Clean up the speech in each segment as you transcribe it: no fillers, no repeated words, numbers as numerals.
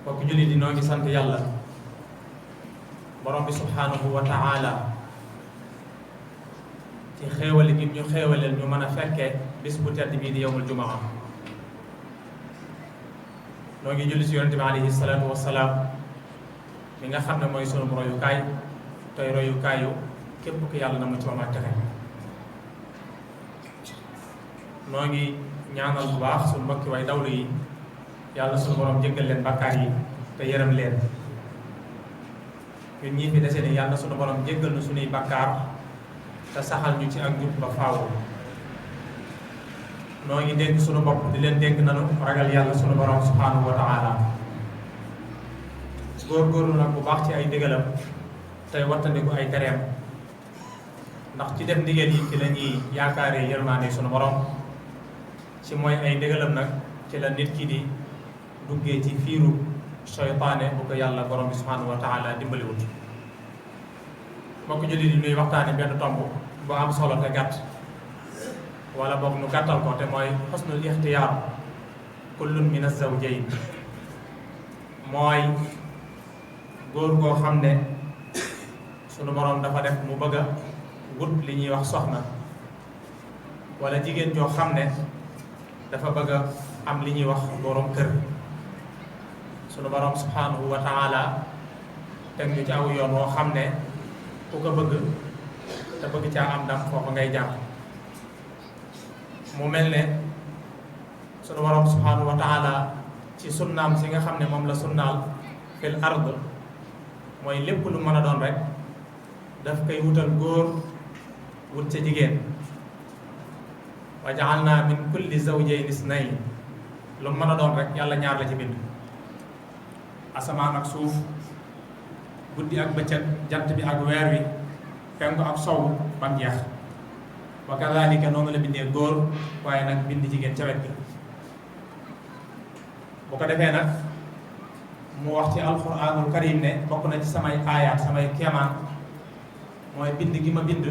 bokk jullit yi noo ngi sant yàlla borom bi subhanahu wa ta'ala ci xéewali gi ñu xéewaleel ñu mën a fekkee bis bu tedd bii di yawmul jumaa noo ngi julli si yonente bi alayhi salaatu wassalaam mi nga xam ne mooy sunu royukaay tey royukaayu képp ku yàlla na mu ci ma texe noo ngi ñaanal bu baax suñu mbokki way dawlu yi yàlla suñu borom jéggal leen bakkaar yi te yërëm leen ñun ñii fi dese ni yàlla suñu borom jéggal nu suñuy bakkaar te saxal ñu ci ak njub ba faaw noo ngi dénk suñu bopp di leen dénk nanu ragal yàlla suñu borom subhanahu wa ta'ala góorgóorlu nag bu baax ci ay ndigalam tey wattandiku ay tereem ndax ci def ndigal yi ci la ñuy yaakaaree yërmaande suñu borom ci mooy ay ndigalam nag ci la nit ki di duggee ci fiiru seytaane bu ko yàlla borom bi subhanahu wa ta'ala dimbaliwut mbokk jullit yi nuy waxtaane benn tomb bu am solo te gàtt wala boog nu gàttal ko te mooy xusnul ixtiyaar kullun min az-zawjayn mooy góor goo xam ne sunu borom dafa def mu bëgg a wut li ñuy wax soxna wala jigéen joo xam ne dafa bëgg a am li ñuy wax borom kër sunu borom subhanahu wa ta'ala teg ñu ci aw yoon woo xam ne ku ko bëgg te bëgg caa am ndam foofu ngay jàpp mu mel ne sunu borom subhanahu wa ta'ala ci sunnaam si nga xam ne moom la sunnaal fil ard mooy lépp lu mën a doon rek daf koy wutal góor wut ca jigéen wa ja'alna min kulli zawjayn isnayn lu mën a doon rek yàlla ñaar la ci bind asamaan ak suuf guddi ak bëccëg jant bi ak weer wi fenku ak sowu bam jeex wa kadhalika noonu la bindee góor waaye nag bind jigéen ca wet bi bu ko defee nag mu wax ci alquranul karim ne bokk na ci samay aayaat samay kéemaan mooy bind gi ma bind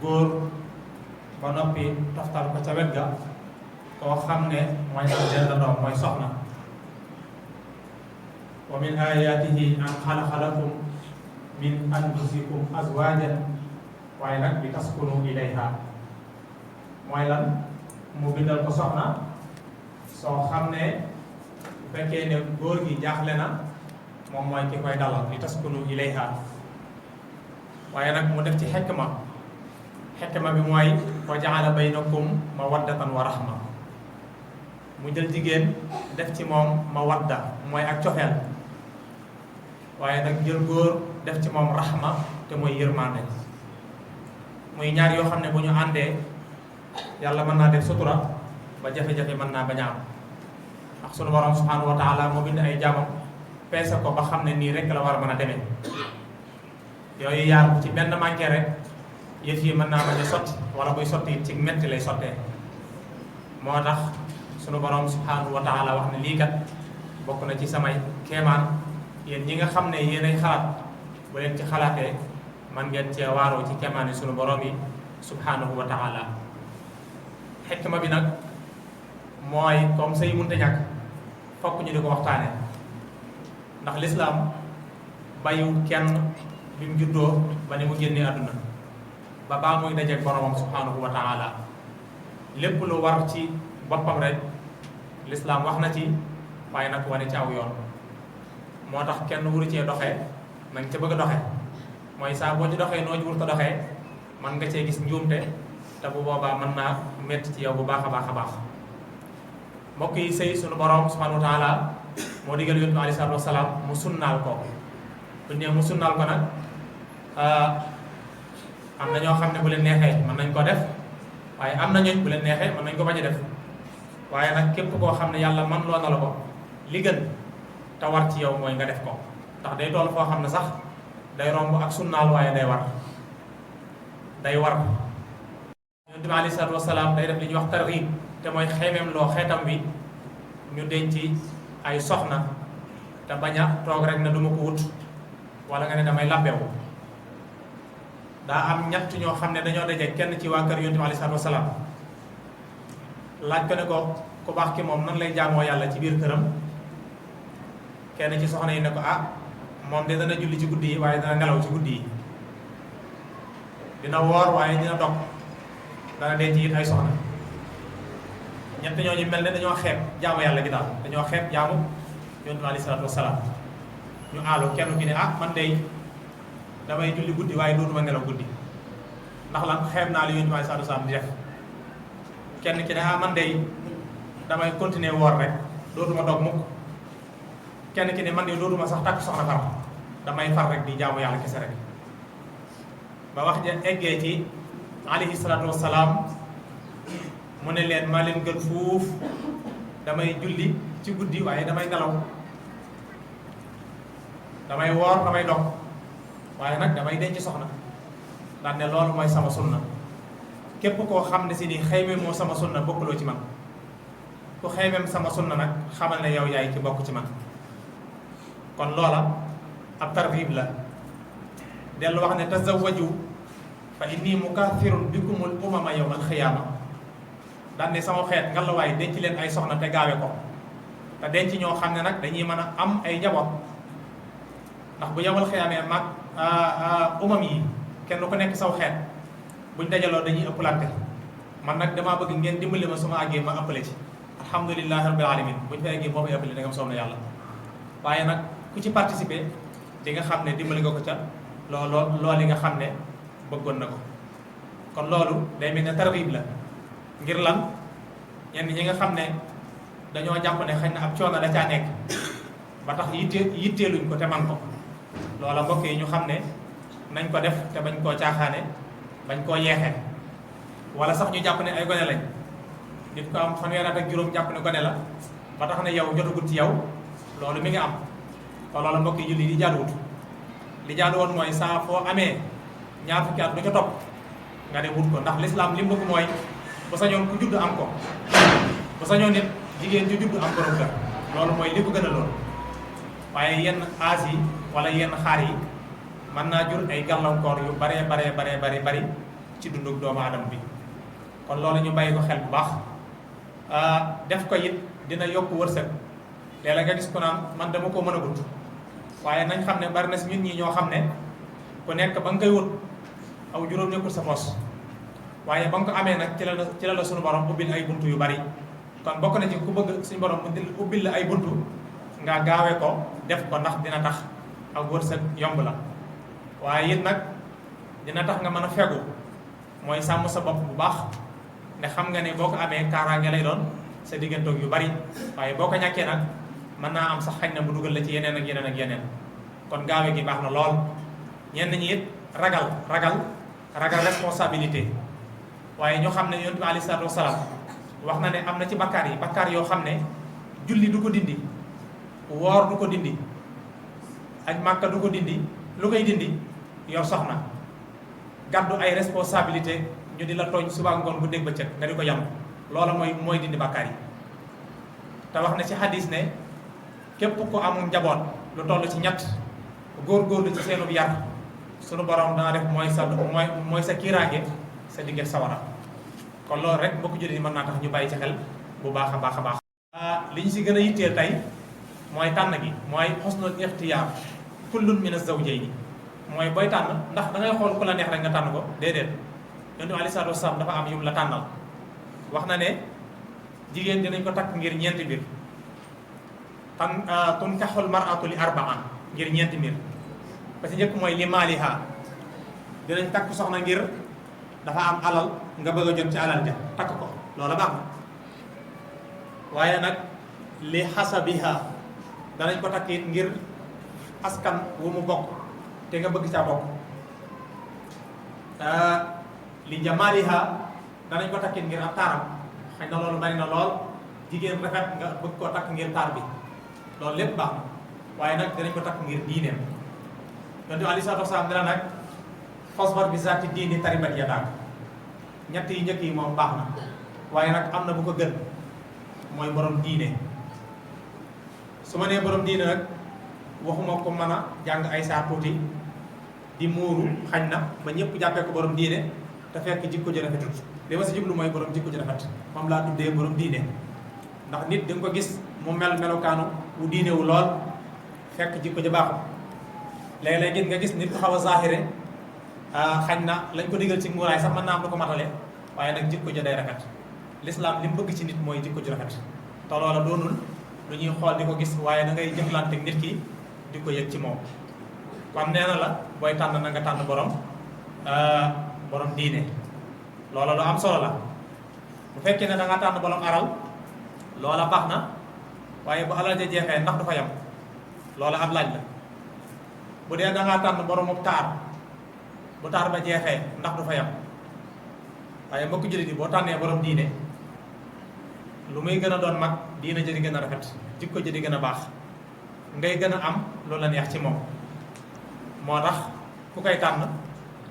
góor ba noppi toftal ko ca wet ga koo xam ne mooy am doom mooy soxna wa min ayatihi an xalaqa lakum min anfusikum azwajan waaye nag bi taskunu ilayha mooy lan mu bindal ko soxna soo xam ne bu fekkee ne góor gi jaaxle na moom mooy ki koy dalal li taskunu ilayha waaye nag mu def ci xekma bi mooy wa ja'ala baynakum mawaddatan wa rahma mu jël jigéen def ci moom mawadda mooy ak cofeel waaye nag jël góor def ci moom rahma te mooy yërmande muy ñaar yoo xam ne bu ñu àndee yàlla mën naa def sutura ba jafe-jafe mën naa bañ a am ndax sunu borom subhanahu wa ta'ala moo bind ay jaamam peese ko ba xam ne nii rek la war a mën a demee yooyu yaar bu ci benn manqué rek yëf yi mën naa bañ a sotti wala buy sotti ci metti lay sottee moo tax sunu borom subhanahu wa ta'ala wax ne lii kat bokk na ci samay kéemaan yéen ñi nga xam ne yéenay xalaat bu leen ci xalaatee man ngeen cee waaroo ci kéemaan yi sunu borom yi subhanahu wa ta'ala xikma bi nag mooy comme say munta ñàkk fokk ñu di ko waxtaane ndax lislaam bàyyiwul kenn bi mu juddoo ba ni mu génnee àdduna ba baa muy dajeek boromam subhanahu wa ta'ala lépp lu war ci boppam rek lislaam wax na ci waaye nag wane ci aw yoon moo tax kenn wuru cee doxee na nga ca bëgg a doxee mooy saa boo ci doxee noo ci wurta doxee man nga cee gis njuumte te bu boobaa mën naa metti ci yow bu baax a baax a baax mbokk yi sëy sunu borom subhanahu wa ta'ala moo digal yonent bi alayhi salaatu wasalaam mu sunnaal ko bu ñu nee mu sunnaal ko nag am na ñoo xam ne bu leen neexee mën nañ ko def waaye am na ñooñ bu leen neexee mën nañ ko bañ a def waaye nag képp koo xam ne yàlla man loo na la ko li gën te war ci yow mooy nga def ko ndax day toll foo xam ne sax day romb ak sunnaal waaye day war yonent bi alayhi salaatu wasalaam day def li ñuy wax targhib te mooy xeemeem loo xeetam bi ñu denc ay soxna te bañ a toog rek ne du ma ko wut wala nga ne damay labbewu daa am ñett ñoo xam ne dañoo daje kenn ci waa kër yonent bi alayhi salaatu wasalaam laaj ko ne ko ku baax ki moom nan lay jaamoo yàlla ci biir këram kenn ci soxna yi ne ko moom de dana julli ci guddi yi waaye dana nelaw ci guddi yi dina woor waaye dina dog dana denc it ay soxna ñett ñooñu mel ne dañoo xeeb jaamu yàlla gi daal dañoo xeeb jaamu yonent bi alayhi salaatu wasalaam ñu aalu kenn ki ne man de damay julli guddi waaye dootuma nelaw guddi ndax lan xeeb naa li yonent bi alayhi salaatu wasalaam di def kenn ki ne man de damay continuer woor rek dootuma dog mukk kenn ki ne man de dootuma sax takk soxna far damay far rek di jaamu yàlla kese rek ba wax ja eggee ci alayhi salaatu wasalaam mu ne leen maa leen gën fuuf damay julli ci guddi waaye damay nelaw damay woor damay dog waaye nag damay denc soxna daan ne loolu mooy sama sunna képp koo xam ne si ni xëyme moo sama sunna bokkuloo ci man ku xëymem sama sunna nag xamal ne yow yaay ci bokk ci man kon loola ab targhib la dellu wax ne tazawwaju fa inni mukathirun bikumul umama yawmal xiyaama daan ne sama xeet ngalawaay denc leen ay soxna te gaawe ko te denc ñoo xam ne nag dañuy mën a am ay njaboot ndax bu yawmal xiyaamee mag umam yi kenn ku nekk saw xeet buñ dajaloo dañuy ëpplante man nag damaa bëgg ngeen dimbali ma suma àggee ma ëppale ci alhamdulillahi rabbil alamin buñ fa àggee moo may ëppale da nga soob na yàlla waaye nag ku ci participer di nga xam ne dimbali nga ko ca loolu nga xam ne bëggoon na ko kon loolu day mel ne targhib la ngir lan ñenn ñi nga xam ne dañoo jàpp ne xëy na ab coono da caa nekk ba tax yitteeluñ ko te man ko loola mbokk yi ñu xam ne nañ ko def te bañ koo caaxaane bañ koo yeexee wala sax ñu jàpp ne ay gone lañ nit ko am fanweeri at ak juróom jàpp ne gone la ba tax ne yow jotagut ci yow loolu mi ngi am te loola mbokk yi julli di jaaduwut li jaadu woon mooy saa foo amee ñaar fukki at lu ca topp nga dem wut ko ndax lislaam li mu bëgg mooy bu sañoon ku judd am ko bu sañoon nit jigéen ju judd am borom kër loolu mooy li ko gën a lool waaye yenn aas yi wala yenn xaar yi mën naa jur ay gàllankoor yu bari ci dundug doomu aadama bi kon loolu ñu bàyyi ko xel bu baax def ko it dina yokk wërsëg léeg-léeg nga gis ko naan man dama ko mën a gudd waaye nañ xam ne bari na si ñun ñi ñoo xam ne ku nekk ba nga koy wut aw juróom nekkul sa poos waaye ba nga ko amee nag ci la suñu borom ubbil ay buntu yu bari kon bokk na ci ku bëgg suñu borom ubbil la ay buntu nga gaawee ko def ko ndax dina tax ak wërsëg yomb la waaye it nag dina tax nga mën a fegu mooy sàmm sa bopp bu baax ne xam nga ne boo ko amee kaaraange lay doon sa diggantoog yu bari waaye boo ko ñàkkee nag mën naa am sax xañ na bu dugal la ci yeneen ak yeneen ak yeneen kon gaawe gi baax na lool ñenn ñi it ragal responsabilité waaye ñoo xam ne yonent bi alayhi salaatu wasalaam wax na ne am na ci bakkaar yoo xam ne julli du ko dindi woor du ko dindi aj màkka du ko dindi lu koy dindi yor soxna gàddu ay responsabilité ñu di la tooñ suba ngoon bu dégg ba cëg nga di ko yam loola mooy dindi bakkaar yi te wax na ci hadis ne képp ko amul njaboot lu toll ci ñett góor-góorlu ci seenub yar sunu borom dana def mooy sa kiiraange sa digget sawara kon loolu rek mbokk jullit yi mën naa tax ñu bàyyi ci xel bu baax a baax li ñu si gën a yitteel tey mooy tànn gi mooy husnul ixtiyaar kullun min az-zawjayni mooy booy tànn ndax da ngay xool ku la neex rek nga tànn ko déedéet yonent bi alayhi salaatu wasalaam dafa am yum la tànnal wax na ne jigéen dinañ ko takk ngir ñeenti mbir tunkaxul mar'atu li arba'an ngir ñeenti mbir parce que njëkk mooy li maaliha dinañ takk soxna ngir dafa am alal nga bëgg a jot ci alal ja takk ko loola baax na waaye nag li xasabiha danañ ko takk it ngir askan wu mu bokk te nga bëgg caa bokk li jamaaliha danañ ko takkit ngir ab taaram xëy na loolu bari na lool jigéen rafet nga bëgg koo takk ngir taar bi loolu lépp baax na waaye nag danañ ko takk ngir diineem yonent bi alayhi salaatu wasalaam dina nag fasbar bi zaati diini taribat yadaak ñett yi njëkk yi moom baax na waaye nag am na bu ko gën mooy borom diine su ma nee borom diine nag waxuma ko mën a jàng ay saar tuuti di muuru xañ na ba ñëpp jàppee ko borom diine te fekk jikko ji rafetut li ma si jublu mooy borom jikko ji rafet moom laa tuddee borom diine ndax nit da nga ko gis mu melokaanu wu diine wu lool fekk jikko ja baaxul. léeg-léeg nga gis nit ku xaw a zahire xañ na lañ ko digal ci muuraay sax mën naa am du ko matale waaye nag jikko ja day rafet. l'islam li mu bëgg ci nit mooy jikko ju rafet te loola doonul lu ñuy xool di ko gis waaye da ngay jëflante ak nit ki di ko yëg ci moom. kon nee na la booy tànn na nga tànn borom diine loola lu am solo la. bu fekkee ne da nga tànn borom alal loola baax na waaye bu alal ja jeexee ndax du fa yam loola ab laaj la. bu dee da ngaa tànn boromu taar bu taar ba jeexee ndax du fa yam waaye mbokk jullit yi boo tànnee borom diine lu muy gën a doon mag diine ja di gën a rafet jikko ja di gën a baax ngay gën a am loolu la neex ci moom. moo tax ku koy tànn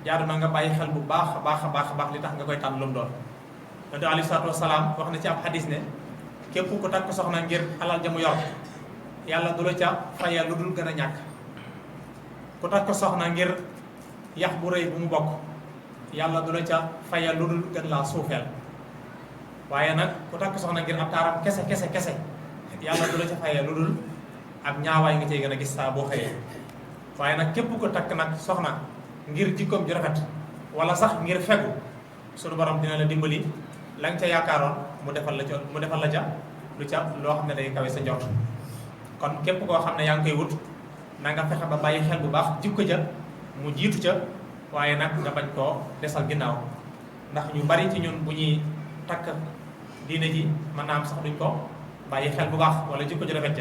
jaadu na nga bàyyi xel bu baax a baax a baax a baax li tax nga koy tànn lu mu doon. Yonent alayhi salaatu wasalaam wax na ci ab xadis ne képp ku takk soxna ngir alal ja mu yor yàlla du la ca fayal lu dul gën a ñàkk. ku takk soxna ngir yax bu rëy bu mu bokk yàlla du la ca fayal lu dul gën laa suufeel. waaye nag ku takk soxna ngir ab taaram kese yàlla du la ca fayal lu dul ab ñaawaay nga cey gën a gis saa boo xëyee. waaye nag képp ko takk nag soxna ngir jikkoom ju rafet wala sax ngir fegu sunu borom dina la dimbali la nga ca yaakaaroon mu defal la ca lu ca loo xam ne day kawe sa njort. kon képp koo xam ne yaa ngi koy wut na nga fexe ba bàyyi xel bu baax jikko ja mu jiitu ca waaye nag nga bañ koo desal ginnaaw ndax ñu bari ci ñun bu ñuy takk diine ji mën naa am sax duñ ko bàyyi xel bu baax wala jikko ju rafet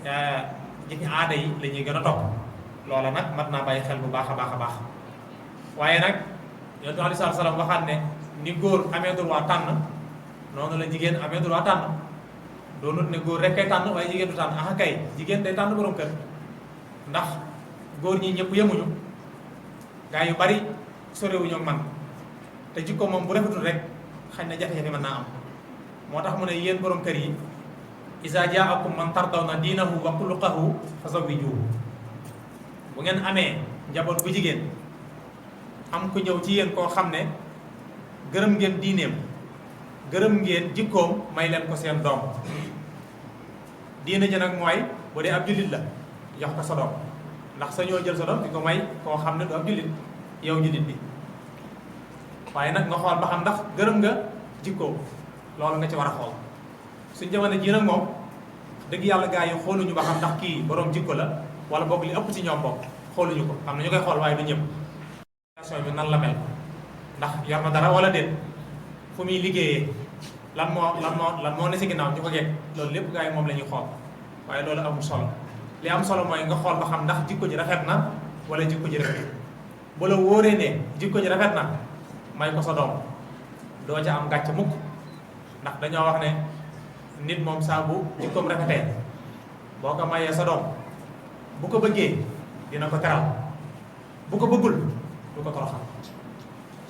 ja jikko aada yi la ñuy gën a topp. loola nag mat naa bàyyi xel bu baax a baax waaye nag Yonent bi aleyhi salaatu wa salaam waxaat ne ni góor amee droit tànn noonu la jigéen amee droit tànn doonut ne góor rek kay tànn waaye jigéen du tànn ah kay jigéen day tànn borom kër ndax góor ñi ñëpp yemuñu gaa yu bari sorewuñu ak man te jikko moom bu rafetul rek xañ na jafe-jafe mën naa am. moo tax mu ne yéen borom kër yi izaa jaakum man tardawna diinahu wa xuluqahu fazawwijuuhu bu ngeen amee njaboot bu jigéen am ku ñëw ci yéen koo xam ne gërëm ngeen diineem gërëm ngeen jikkoom may leen ko seen doom. diine ji nag mooy bu dee ab jullit la jox ko sa doom ndax sa ñoo jël sa doom di ko may koo xam ne du ab jullit yow jullit bi waaye nag nga xool ba xam ndax gërëm nga jikkoom loolu nga ci war a xool. suñ jamono jii nag moom dëgg yàlla gaa yi xooluñu ba xam ndax kii borom jikko la wala boog li ëpp ci ñoom bokk xooluñu ko am na ñu koy xool waaye du ñëpp. situation bi nan la mel ndax yor na dara wala déet fu muy liggéeyee lan moo ne si ginnaaw ñu ko geeg loolu lépp gaa yi moom la ñuy xool waaye loolu amul solo li am solo mooy nga xool ba xam ndax jikko ji rafet na wala jikko ji rafet bu la wóoree ne jikko ji rafet na may ko sa doom doo ca am gàcc mukk ndax dañoo wax ne nit moom saa bu jikkoom rafetee boo ko mayee sa doom bu ko bëggee dina ko teral bu ko bëggul du ko toroxal.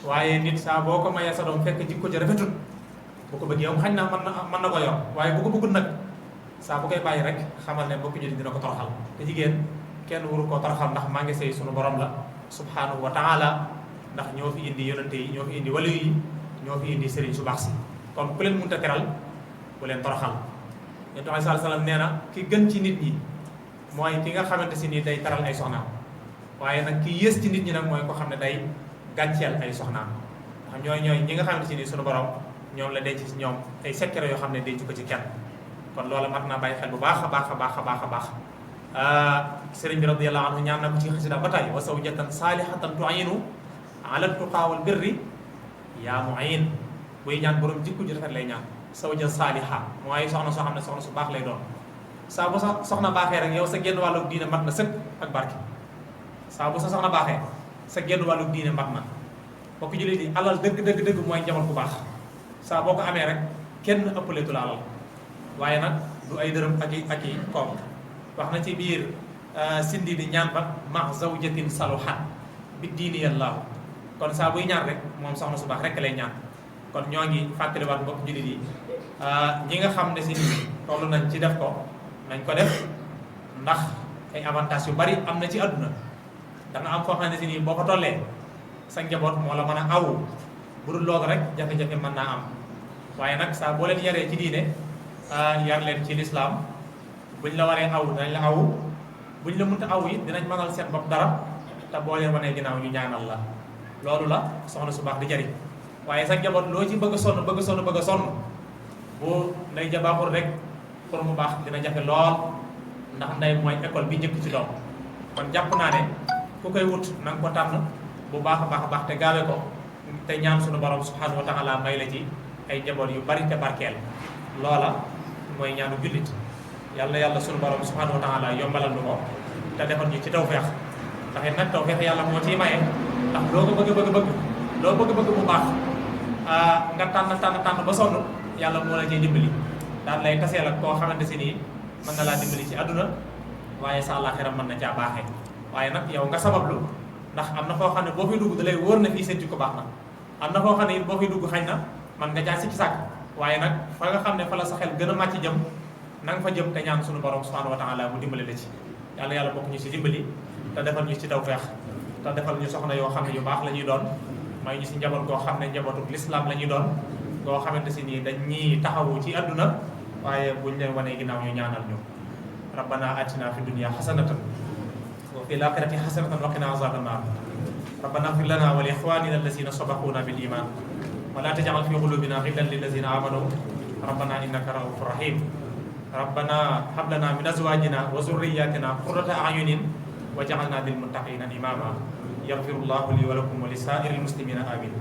waaye nit saa boo ko mayee sa doom fekk jikko ji rafetul bu ko bëggee moom xañ na mën na ko yor waaye bu ko bëggul nag saa bu koy bàyyi rek xamal ne mbokku jullit dina ko toroxal. te jigéen kenn waru koo toroxal ndax maa ngi sëy sunu borom la subhanahu wa taala ndax ñoo fi indi yonante yi ñoo fi indi waliyu yi ñoo fi indi sëriñ su baax si kon ku leen mënta teral bu leen toroxal. Yonent bi sallallahu alayhi wasallam nee na ki gën ci nit ñi mooy ki nga xamante si nii day taral ay soxnaam waaye nag ki yées ci nit ñi nag mooy ko xam ne day gàcceel ay soxnaam ndax ñooy ñi nga xamante si nii sunu borom ñoom la denc ci ñoom ay secret yoo xam ne denc ko ci kenn. kon loola mat naa bàyyi xel bu baax a baax a baax a baax a baax. sëriñ bi radiyallahu anhu ñaan na ko ci xasida ba tey wa zawjatan salihatan tu'inu ala tuqa wal birri yaa mu'in buy ñaan borom jikko ji rafet lay ñaan. zawja saaliha mooy soxna soo xam ne soxna su baax lay doon saa bu sa soxna baaxee rek yow sa genn wàllu diine mat na sëkk ak barke. saa bu sa soxna baaxee sa genn wàllu diine mat na bokk jullit yi alal dëgg mooy njaboot bu baax saa boo ko amee rek kenn ëppaleetu la alal waaye nag du ay dërëm ak i koom. wax na ci biir sindi di ñaan ba ma zawjatin saluhat bi diini yàllaahu kon saa buy ñaan rek moom soxna su baax rek lay ñaan. kon ñoo ngi fàttaliwaat mbokk jullit yi ñi nga xam ne si toll nañ ci def ko nañ ko def ndax ay avantages yu bari am na ci àdduna da nga am foo xam ne si nii boo ko tollee sa njaboot moo la mën a awu bu dul loolu rek jafe-jafe mën naa am waaye nag saa boo leen yaree ci diine yar leen ci lislaam buñ la waree awu dañ la awu buñ la mënta aw it dinañ mënal seen bopp dara te boo leen wanee ginnaaw ñu ñaanal la loolu la soxna su baax di jariñ waaye sa njaboot loo ci bëgg a sonn bëgg a sonn bu nday jabaaxul rek pour mu baax dina jafe lool ndax nday mooy école bi njëkk ci doom kon jàpp naa ne ku koy wut na nga ko tànn bu baax a baax te gaawe ko te ñaan suñu borom subhanahu wa taala may la ci ay njaboot yu bari te barkeel loola mooy ñaanu jullit yàlla suñu borom subhanahu wa taala yombalal nu ko te defal ñu ci tawfeex ndax it nag tawfeex yàlla moo ciy maye ndax loo ko bëgg mu baax nga tànn ba sonn yàlla moo la cee dimbali daal lay taseel ak koo xamante si nii mën na laa dimbali ci àdduna waaye sa àllaaxira mën na caa baaxee waaye nag yow nga sabablu ndax am na foo xam ne boo fiy dugg da lay wóor na fii seeti ko baax na am na foo xam ne it boo fiy dugg xañ na man nga jaa si ci sàkk waaye nag fa nga xam ne fa la sa xel gën a màcc jëm na nga fa jëm te ñaan suñu borom subhanahu wa taala mu dimbali la ci yàlla bokk ñu si dimbali te defal ñu ci tawfeex te defal ñu soxna yoo xam ne yu baax la ñuy doon may ñu si njaboot goo xam ne njabootu lislaam la ñuy doon goo xamante si nii dañ ñii taxawu ci àdduna waaye buñ leen wanee ginnaaw ñu ñaanal ñu rabbana atina fi dunya hasanatan wa fil akhirati hasanatan wa qina azaban nar rabbana ighfir lana wa li ikhwanina alladhina sabaquna bil iman wa la taj'al fi qulubina ghillan lil ladzina amanu rabbana innaka ra'ufur rahim rabbana hab lana min azwajina wa dhurriyyatina qurrata a'yunin waj'alna lil muttaqina imama yaghfirullahu li wa lakum wa li sa'iril muslimina amin